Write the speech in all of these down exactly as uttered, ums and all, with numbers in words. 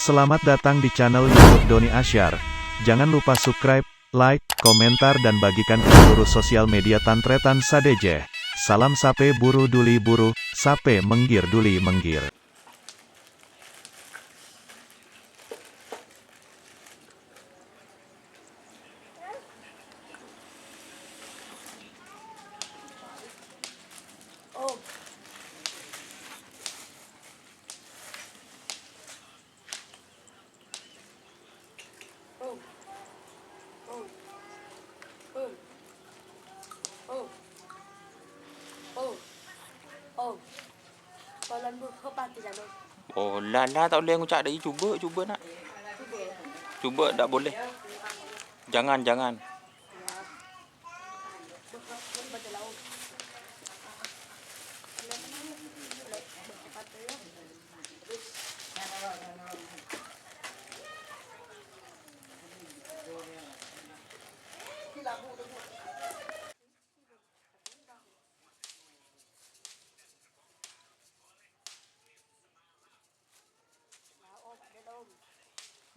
Selamat datang di channel YouTube Doni Asyar. Jangan lupa subscribe, like, komentar, dan bagikan ke seluruh sosial media tan-tarètan sadhâjâ. Salam sapè buru duli buru, sapè mèngghir duli mèngghir. Oh, la, la, ta' ollè ngoca' dâ' iyâ, cobâ, cobâ, Na'. Cobâ, ndak boleh. Jangan, jangan.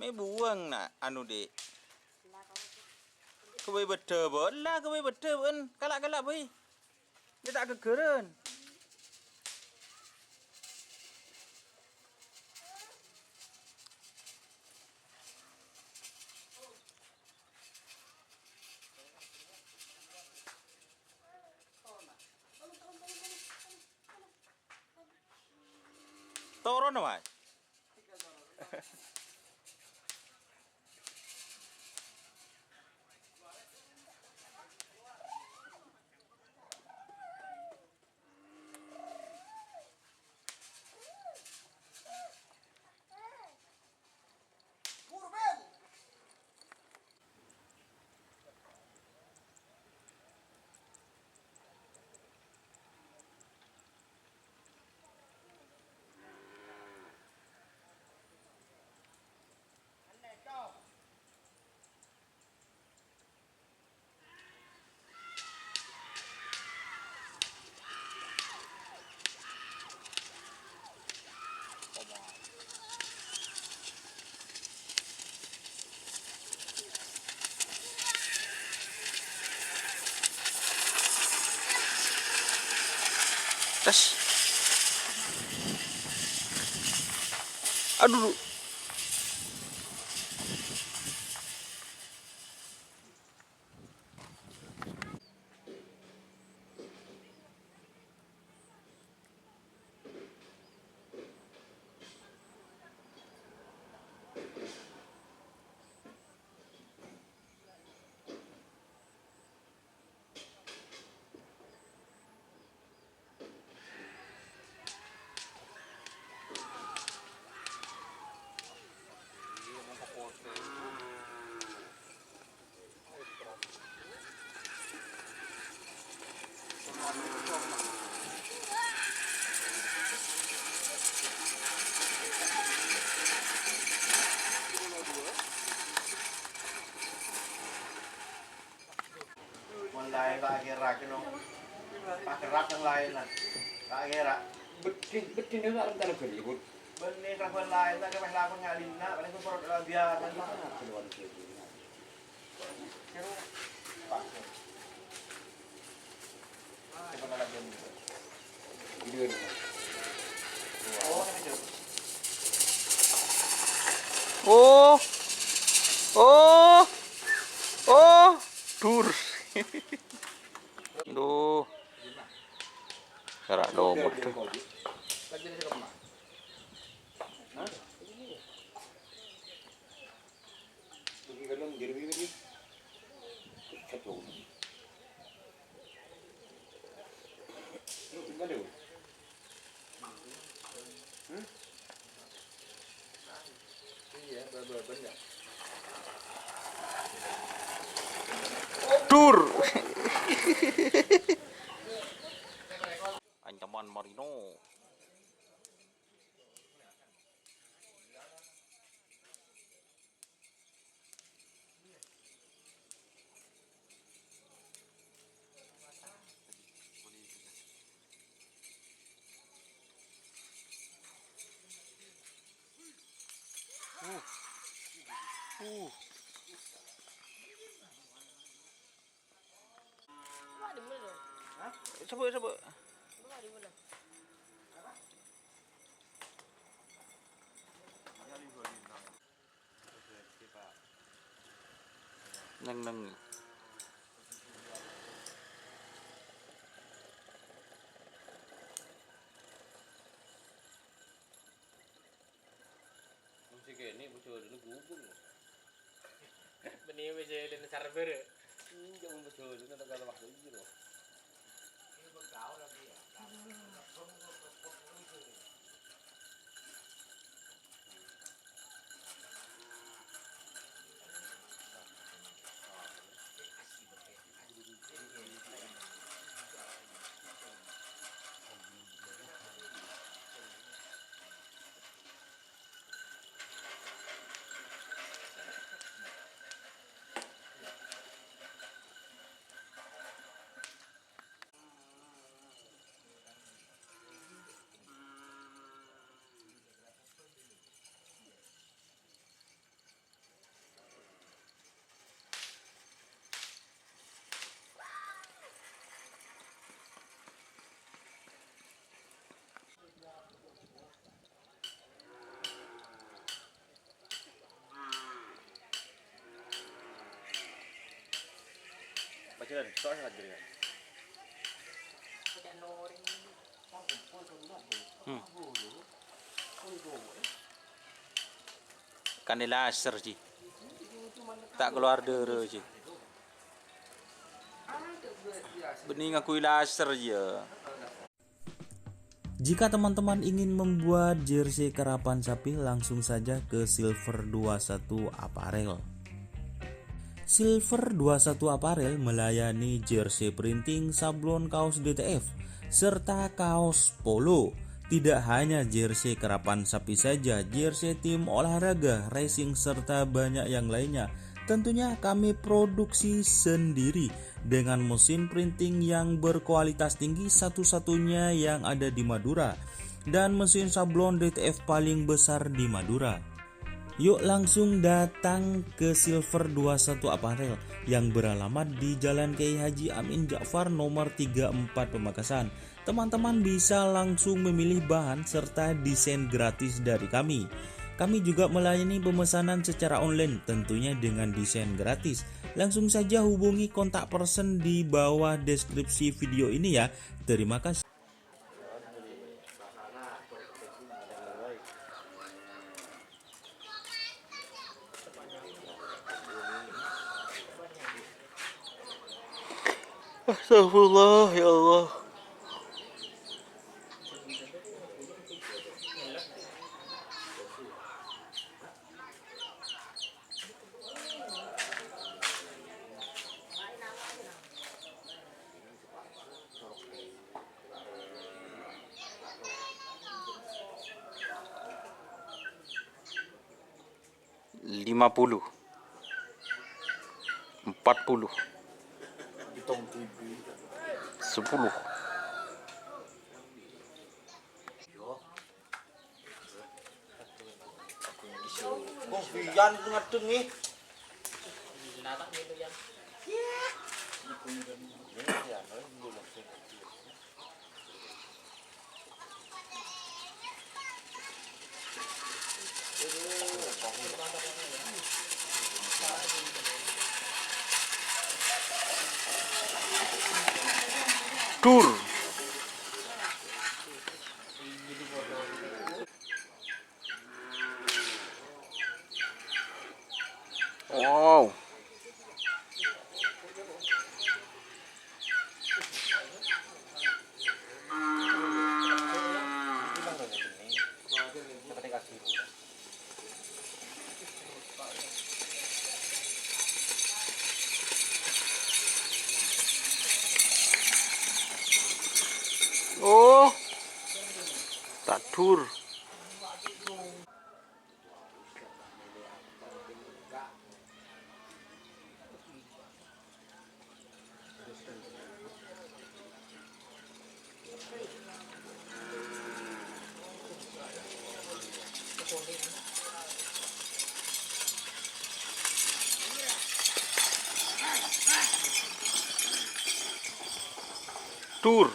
Mè' buwâng, Na', anu, Dik. Ghâbây bâddhâ bâ'en, la, ghâbây bâddhâ bâ'en. Kala'-kala' bhâi. Iyâ ta' ghâggârân. Toron, wae. Tes. Aduh. Mon laèn ta' kèra kèno. Pakerrak sè laèn, ta' kèra. Beddhin, beddhin nèka rentana bâli, Bun. Bânnè kalaban laèn, ta' kèra lakon nga'dinna, palèng kor-, biar. Oh. Oh. Oh. Duh. Kèra dhomer, duh. Dur. Ancaman Marino. Uh. Uh. Hah? Sebut, sebut. Neng, neng. Mesti kene bocor ini gubung. Bani bocor ini server. Enggak mau bocor ini tak ada waktu ini loh. Ini bergaul lagi ya. Hmm. Kan laser, Ji. Tak keluar dara, Ji. Bânnè ngangguy laser, Ji, ya. Jika teman-teman ingin membuat jersey karapan sapi, langsung saja ke Silver dua satu Apparel. Silver dua satu Apparel melayani jersey printing, sablon, kaos D T F, serta kaos polo. Tidak hanya jersey karapan sapi saja, jersey tim olahraga, racing, serta banyak yang lainnya. Tentunya kami produksi sendiri dengan mesin printing yang berkualitas tinggi, satu-satunya yang ada di Madura, dan mesin sablon D T F paling besar di Madura. Yuk langsung datang ke Silver dua satu Apparel yang beralamat di Jalan Kiai Haji Amin Ja'far nomor tiga empat Pamekasan. Teman-teman bisa langsung memilih bahan serta desain gratis dari kami. Kami juga melayani pemesanan secara online, tentunya dengan desain gratis. Langsung saja hubungi kontak person di bawah deskripsi video ini ya. Terima kasih. Astagfirullah, ya Allah. Lima puluh, empat puluh, sepuluh. Kong Bian ngadeng nih. Dur. Wow. Dur.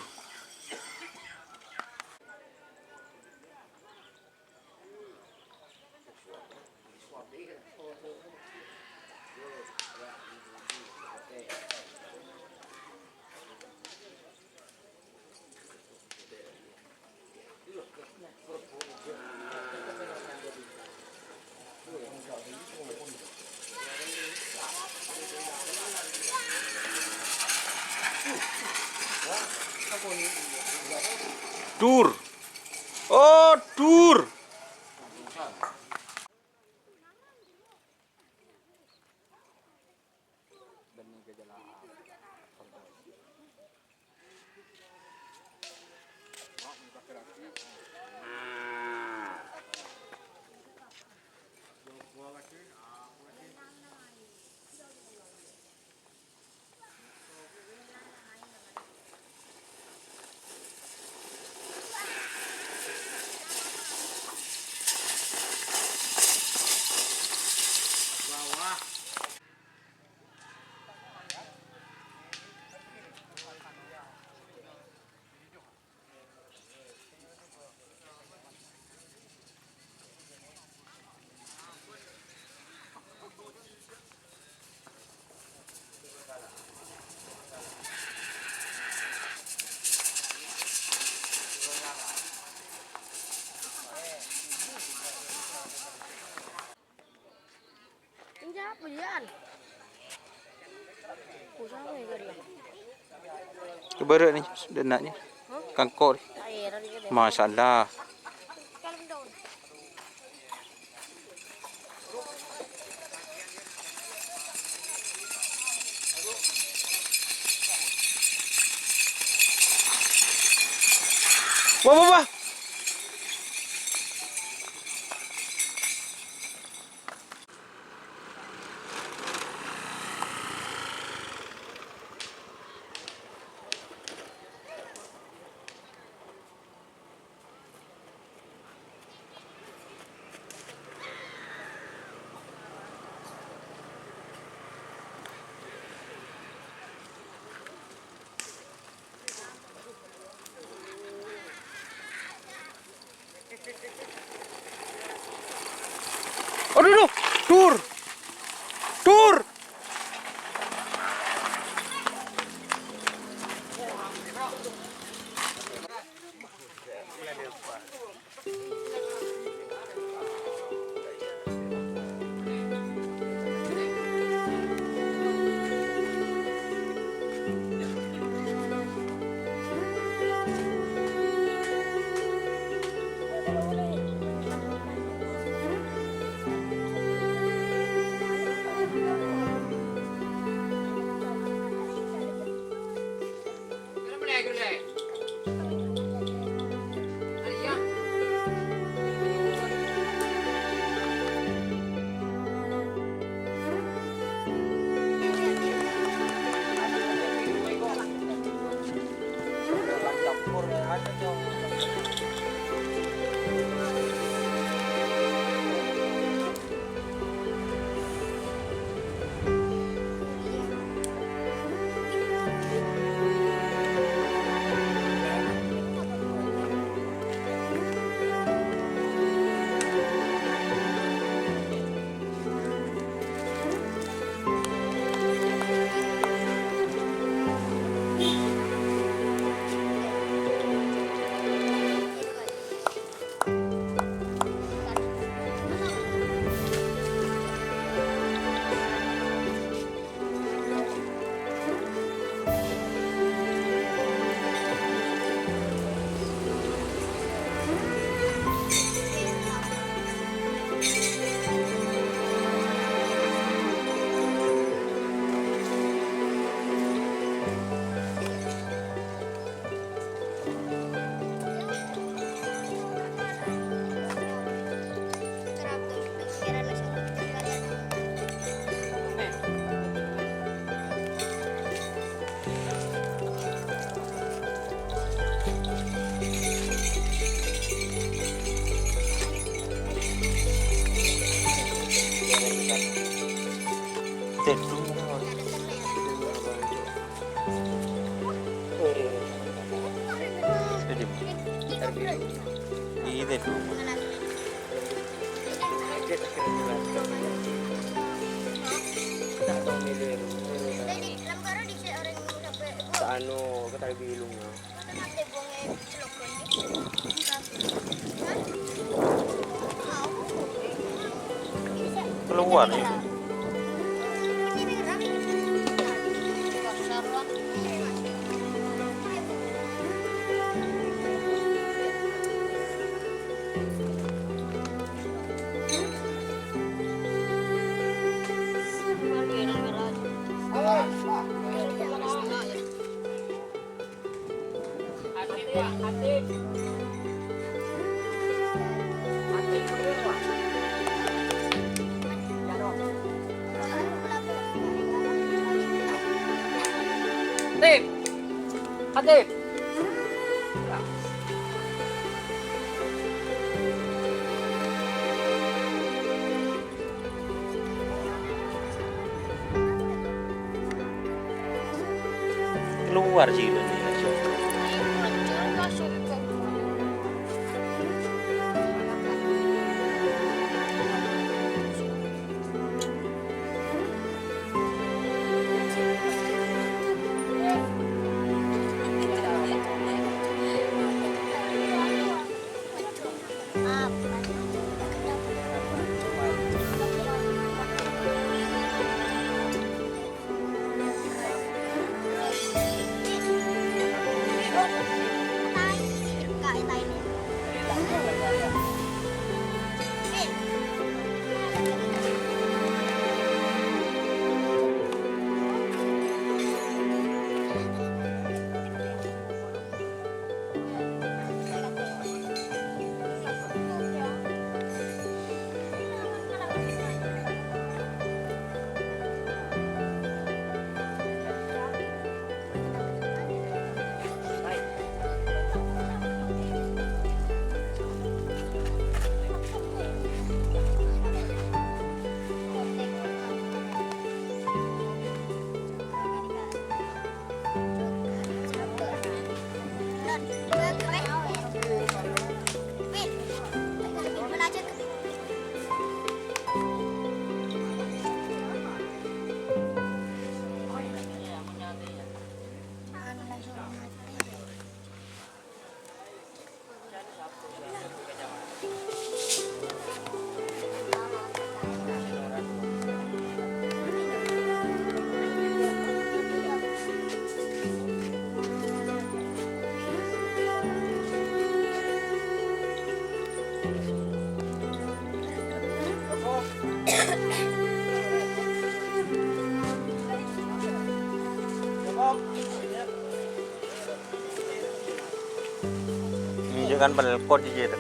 Dur. Oh, dur. Kebara' ni, denna' ni. Kangkol. Masya Allah. Wah, wah, wah. Aduh, aduh, dur. Dur. Anu, ketal bilung, ya. Keluar, ya. Hatib. Hatib. Keluar sih ini. Ini kan pelekot di situ.